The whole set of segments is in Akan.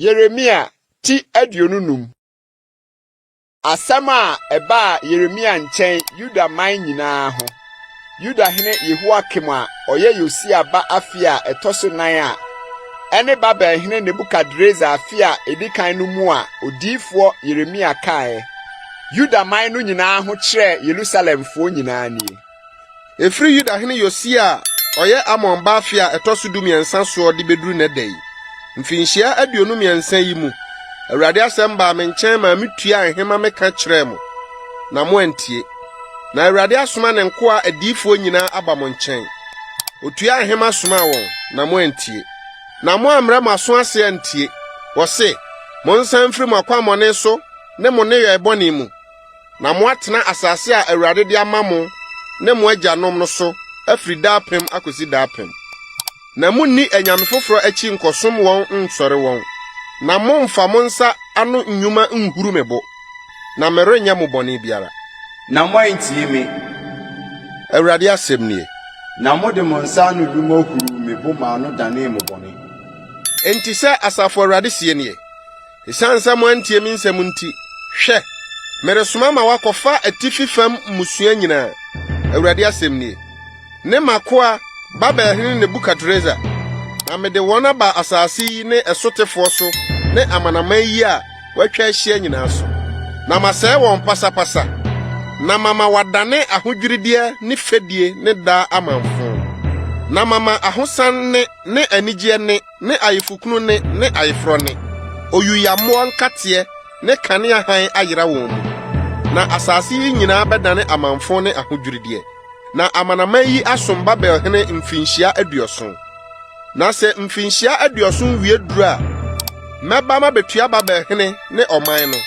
Yeremia ti 25. Asɛm a ɛbaa Yeremia nkyɛn Yuda man nyinaa ho, Yuda hene Yehoiakim a ɔyɛ Yosia ba afe a ɛtɔ so nan a ɛne Babelhene Nebukadresar afe a edi kan no mu a odiyifoɔ Yeremia kaeɛ Yuda man no nyinaa ho kyerɛɛ Yerusalemfoɔ nyinaa nie. Ɛfiri Yudahene Yosia a ɔyɛ Amon ba afe a ɛtɔ so dumiɛnsa soɔ de bɛduru nnɛ da yi, mfirinhyia 23 yi mu, Awurade asɛm baa me nkyɛn maa metuaa nhema meka kyerɛɛ mo, na moantie. Na Awurade asoma ne nkoa adiyifoɔ nyinaa aba mo nkyɛn. Ɔtuaa nhema somaa wɔn, na moantie. Na moammrɛ mo aso ase antie. Wɔse, Monsan mfiri mo akwammɔne so ne mo nneyɔe bɔne mu. na moatena asase a Awurade de ama mo ne mo agyanom no so afiri daapem akosi daapem. Na munni anyame foforo akyi nkɔsom wɔn nsɔre wɔn, na mommfa mo nsa ano nnwuma nhuru me bo, na merenyɛ mo bɔne biara. Na moantie me. Awurade asɛm nie. Na mode mo nsa ano nnwuma huruu me bo maa no danee mo bɔne. Enti sɛ Asafo Awurade seɛ nie, Esiane sɛ moantie me nsɛm nti, hwɛ, meresoma ma wɔakɔfa atifi fam mmusua nyinaa, Awurade asɛm nie, ne m'akoa Babelhene Nebukadresar, na mede wɔn aba asase yi ne ɛsotefoɔ so ne amanaman yi a wɔatwa ahyia nyinaa so, na masɛe wɔn pasapasa, na mama wɔadane ahodwirideɛ ne fɛdie ne daa amamfõ, na mama ahosan nne ne anigyeɛ nne ne ayefokunu nne ne ayeforɔ nne, oyuyammoɔ nkateɛ ne kanea hann ayera wɔn mu. Na asase yi nyinaa bɛdane amamfõ ne ahodwirideɛ, na amanaman yi asom Babel hene mfirinhyia 70. Na sɛ mfirinhyia 70 wie duru a, mɛba mabetua Babel hene ne ɔman no,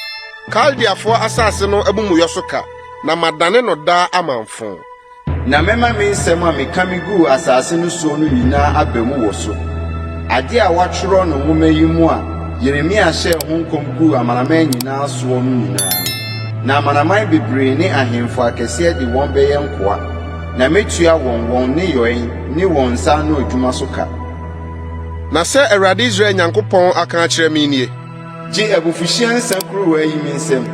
Kaldeafoɔ asase no amumuyɔ so ka, na madane no daa amamfõ. Na mɛma me nsɛm a meka miguu asase no soɔ no nyinaa aba mu wɔ so, adeɛ a wɔatwerɛ no nwoma yi mu a Yeremia hyɛɛ ho nkɔm guu amanaman nyinaa soɔ no nyinaa. Na amanaman bebree ne ahemfo akɛseɛ de wɔn bɛyɛ nkoa, na mɛtua wɔn wɔn nneyɔe ne wɔn nsa ano adwuma so ka. Na sɛ Awurade Israel Nyankopɔn aka akyerɛ me nie. Gye abufuhyeɛ nsã kuruwa yi me nsam.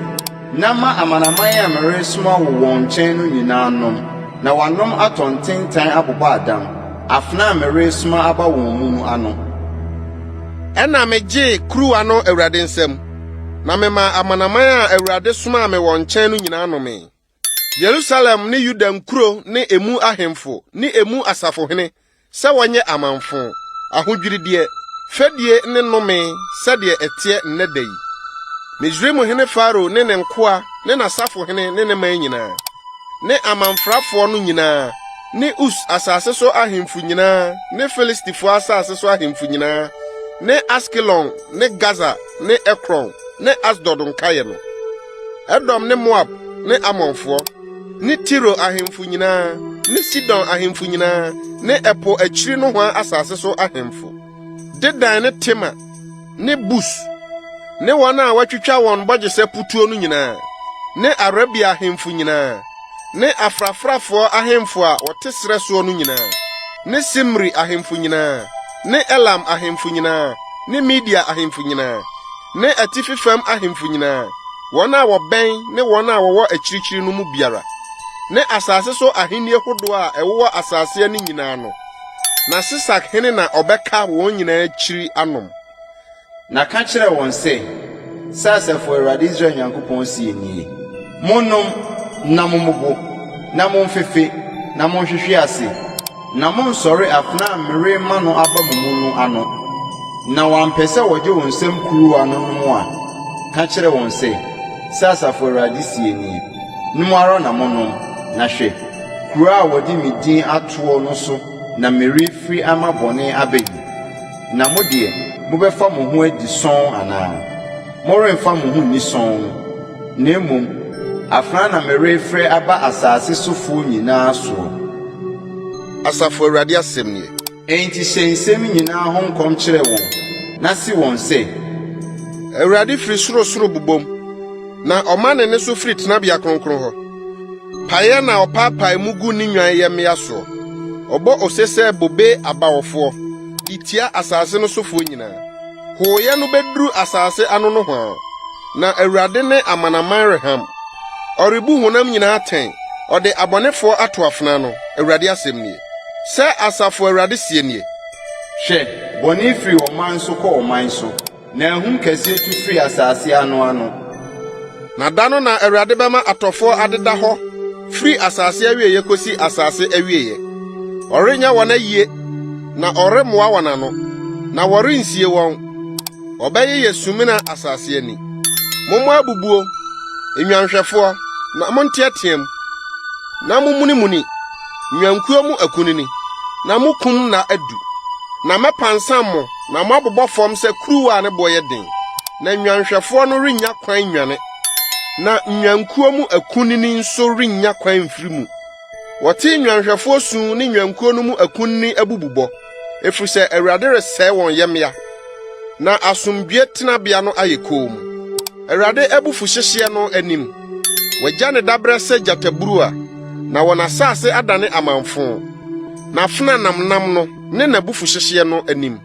Na ma amanaman a meresoma wo wɔn nkyɛn no nyinaa nnom, na wɔanom atɔ ntentan abobɔ adam, afena a meresoma aba wɔn mu no ano. Ɛnna migyee kuruwa no Awurade nsam, na memaa amanaman a Awurade somaa me wɔn nkyɛn no nyinaa nomee. Yerusalem ne Yuda nkuro ne emu ahemfo ne emu asafohene sɛ wɔnyɛ amamfõ, ahodwirideɛ, fɛdie ne nnome sɛdeɛ ɛteɛ nnɛ da yi. Misraimhene Farao ne ne nkoa ne n'asafohene ne ne man nyinaa, ne amamfrafoɔ no nyinaa, ne Us asase so ahemfo nyinaa ne Filistifoɔ asase so ahemfo nyinaa, ne Askelon ne Gasa ne Ekron ne Asdod nkaeɛ no, Edom ne Moab ne Amonfoɔ, ne Tiro ahemfo nyinaa, ne Sidon ahemfo nyinaa, ne ɛpo akyiri nohoa asase so ahemfo, Dedan ne Tema ne Bus, ne wɔn a wɔatwitwa wɔn bɔgyesɛ putuo no nyinaa, ne Arabia ahemfo nyinaa, ne afrafrafoɔ ahemfo a wɔte serɛ soɔ no nyinaa, ne Simri ahemfo nyinaa, ne Elam ahemfo nyinaa, ne Media ahemfo nyinaa, ne atifi fam ahemfo nyinaa, wɔn a wɔbɛn ne wɔn a wɔwɔ akyirikyiri no mu biara, ne asase so ahenni hodoɔ a ɛwowɔ asase ani nyinaa no, na Sesak hene na ɔbɛka wɔn nyinaa akyiri anom. Na ka kyerɛ wɔn sɛ, 'Sɛ Asafo Awurade Israel Nyankopɔn seɛ nie, Monnom, na mommobo, na momfefe, na monhwehwe ase, Na monnsɔre afena a merema no aba mo mu no ano. Na wɔampɛ sɛ wɔgye wo nsam kuruwa no nom a, ka kyerɛ wɔn sɛ, 'Sɛ Asafo Awurade seɛ nie, Nom ara na monnom, na hwɛ, kuro a wɔde me din atoɔ no so na merefiri ama bɔne aba yi, na mo deɛ, mobɛfa mo ho adi sɔnn anaa? Moremfa mo ho nni sɔnn. Na mmom, afena na merefrɛ aba asase sofoɔ nyinaa soɔ. Asafo Awurade asɛm nie. Enti hyɛ nsɛm yi nyinaa ho nkɔm kyerɛ wɔn, na se wɔn sɛ. Awurade firi sorosoro bobom, na ɔma ne nne so firi tenabea kronkron hɔ. Paeɛ na ɔpaapae mu gu ne nnwan yɛmmea soɔ. Ɔbɔ ose sɛ bobe abawɔfoɔ de tia asase no sofoɔ nyinaa. Hooyɛ no beduru asase ano nohoa. Na Awurade ne amanaman reham. Ɔrebu honam nyinaa atɛn. Ɔde abɔnefoɔ ato afena ano, Awurade asɛm nie. Sɛ Asafo Awurade seɛ nie. Hwɛ, bɔne firi ɔman so kɔ ɔman so, na ahum kɛseɛ tu firi asase ano ano. Na da no na Awurade bɛma atɔfoɔ adeda hɔ firi asase awieeɛ kɔsi asase awieeɛ. Ɔrenyɛ wɔn ayie, na ɔremmoa wɔn ano, na wɔrensie wɔn. Wɔbɛyeyɛ sumina asase ani. Mommɔ abubuo, nnwanhwɛfoɔ, na monteɛteɛm, na mommunimuni, nnwankuo mu akunini, na mo kum nna adu. Na mɛpansam mo na moabobɔ fam sɛ kuruwa a ne boɔ yɛ den. Na nnwanhwɛfoɔ no rennya kwan nnwane, na nnwankuo mu akunini nso rennya kwan mfiri mu. Wɔte nnwanhwɛfoɔ su ne nnwankuo no mu akunini abububɔ, efisɛ Awurade resɛe wɔn yɛmmea, na asomdwoe tenabea no ayɛ komm. Awurade abufuhyehyeɛ no anim, wagya ne dabrɛ sɛ gyataburuwa, na wɔn asase adane amamfo. N'afena nnamnam no ne n'abufuhyehyeɛ no anim.